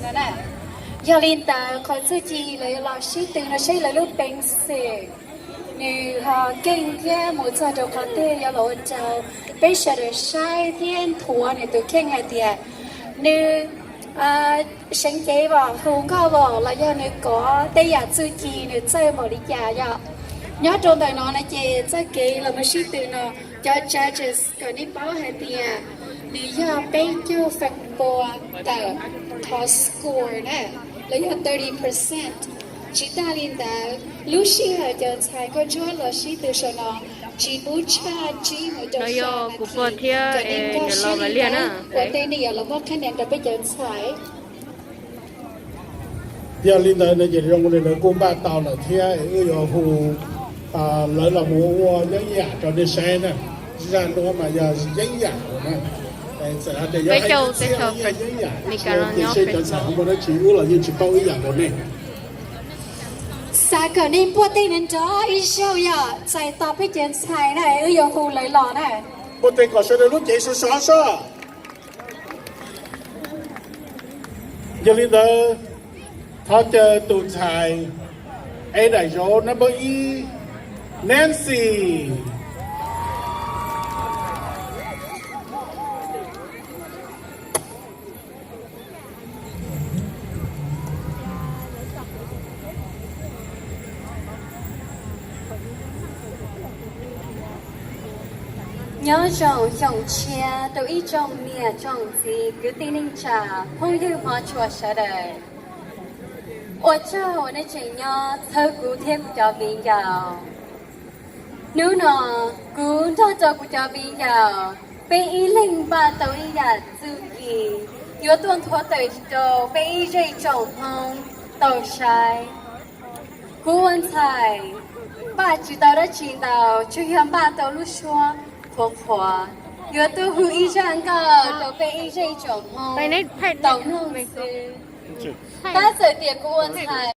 Na, yog li ntawd qhov txuj ci lawv yuav los sib tw no seb lawv lub peev xwm nws ho keej thiab mus txog rau qhov twg yuav los ua rau peb sawv daws saib thiab nthuav nws tus kheej hais tias nws seev cev vom hu nkauj vom los yog nws kov tej yam txuj ci nws txawj npaum li cas yom. Nyob rau ntawm no no ces txoj kev los mus sib tw no, cov judges kom nej paub hais tias nws yog peb caug feem pua ntawm qhov score na, los yog thirty percent. Tsis tas li ntawd, lub sij hawm cov ntxhais nkauj ntsuab los sib tw saum no tsis pub tshaj tsib mus rau xya nas this, kom nej nkag siab li ntawd ua ntej nej yuav los muab qhab nees rau peb cov ntxhais. Yog li ntawd no ces zoo li lawv kuj npaj tau lawm thiab, wb yuav hu lawv los mus ua yeeb yam rau nej saib na. Zaj no mas yog yeeb yam na. Txawm hais tias yog yeeb yam, ces cov ntxhais ho muaj dab tsi wb los yeej tsis paub ib yam nkaus nej. Xav kom nej npuaj teg nrov ib zaug yom, txais tos peb cov ntxhais na, wb yuav hu lawv los na. Npuaj teg kom sawv daws lub cev sov sov soj. Yog li ntawd, thov caw tus ntxhais ev daim zauv number ib, Nancy. Nyob zoo xyoo tshiab rau ib tsoom niam tsoom txiv kwv tij neej tsa phooj ywg hmov tshua sawv daws. Ua tsaug uas nej tseem nyob txhawb kuv thiab kuv cov viv ncaus. Hnub no kuv nrog rau kuv cov viv ncaus, peb ib leeg npaj tau ib yam txuj ci yuav tuaj nthuav tawm rau peb ib zej tsoom Hmoob tau saib. Kuv ua ntxhais npaj tsis tau dab tsi ntau, tsuas yog npaj tau lub suab qhuav qhuav yuav tuaj hu ib zaj nkauj rau peb ib zej tsoom Hmoob tau mloog xwb. Tab txawm tias kuv ua ntxhais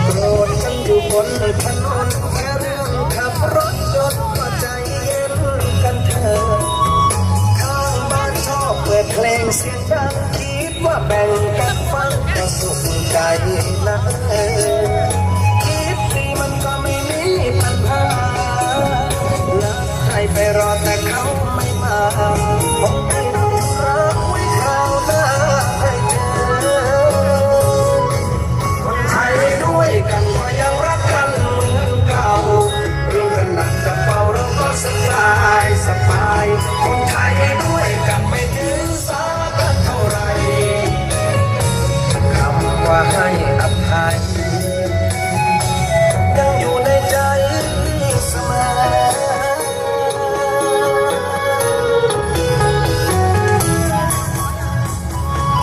โปรดกันอยู่บนถนน แค่เรื่องขับรถยนต์ก็ใจเย็นกันเถิด ข้างบ้านชอบเปิดเพลงเสียงดัง คิดว่าแบ่งกันฟังก็สุขใจนะเออ คิดดีมันก็ไม่มีปัญหา นัดใครไปรอแต่เขาไม่มา คงไม่รู้รักไว้คราวหน้าค่อยเจอ คนไทยด้วยกันก็ยังรักกันเหมือนเก่า เรื่องกันหนักจะเบาเราก็สบายสบาย คนไทยด้วยกันไม่ถือสากันเท่าไหร่ คำว่าให้อภัย ยังอยู่ในใจเสมอ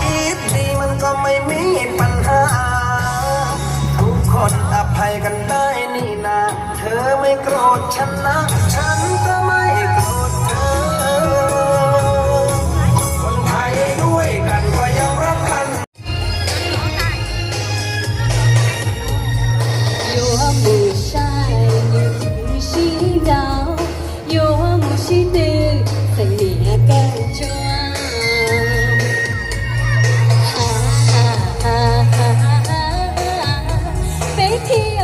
คิดดีมันก็ไม่มีปัญหา ทุกคนอภัยกันได้นี่นา เธอไม่โกรธฉันนะ ฉันก็ไม่โกรธเธอ คนไทยด้วยกันก็ยังรักกัน Yuav mus sai, yuav mus sib nraus, yuav mus sib tw, txheem niam kawg ntsuag. Peb thiaj